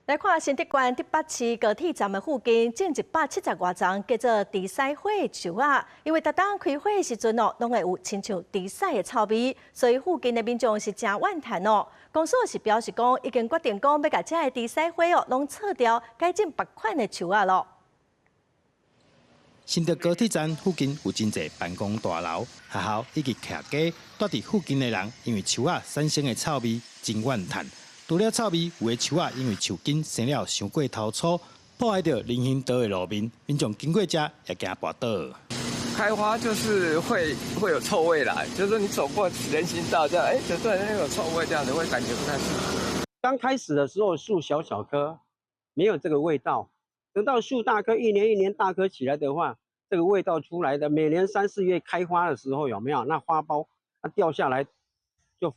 來看新竹縣竹北市高鐵站的附近，種170外叢叫做豬屎花的樹仔，因為逐冬開花的時陣哦，攏會有親像豬屎的臭味，所以附近的民眾是誠怨嘆哦。公所是表示講，已經決定講欲共這个豬屎花哦，攏鋤掉，改種別款的樹仔囉。新竹高鐵站附近有真濟辦公大樓、學校以及徛家，蹛佇附近的人因為樹仔產生的臭味真怨嘆。除了臭味，有的樹仔因為樹根生了傷過頭粗，破壞著人行道的路面，民眾經過遮也驚跋倒。開花就是會有臭味啦，就是說你走過人行道這樣，哎，就突然間有臭味，這樣子會感覺不太舒服。剛開始的時候樹小小棵，沒有這個味道。等到樹大棵，一年一年大棵起來的話，這個味道出來的。每年三四月開花的時候，有沒有？那花苞它掉下來就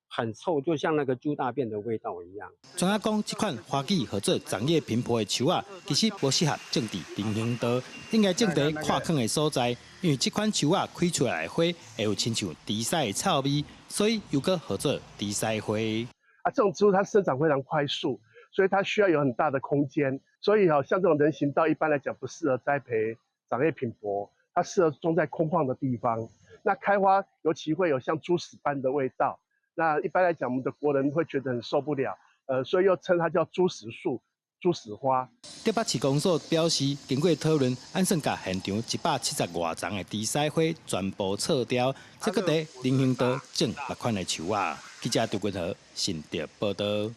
很臭，就像那個豬大便的味道一樣。專家講，這款花語號做長葉蘋婆的樹仔，其實無適合種佇人行道，應該種佇闊曠的所在，因為這款樹仔開出來的花會有親像豬屎的臭味，所以又閣號做豬屎花。啊，這種植物它生長非常快速，所以它需要有很大的空間。所以哈，像這種人行道一般來講不適合栽培長葉蘋婆，它適合種在空曠的地方。那開花尤其會有像豬屎般的味道。那一般來講，我們的國人會覺得很受不了，所以又稱它叫豬屎樹、豬屎花。竹北市公所表示，經過討論，按算共現場170外叢的豬屎花全部鋤掉，再閣佇人行道種別款的樹仔。記者杜君和新竹報導。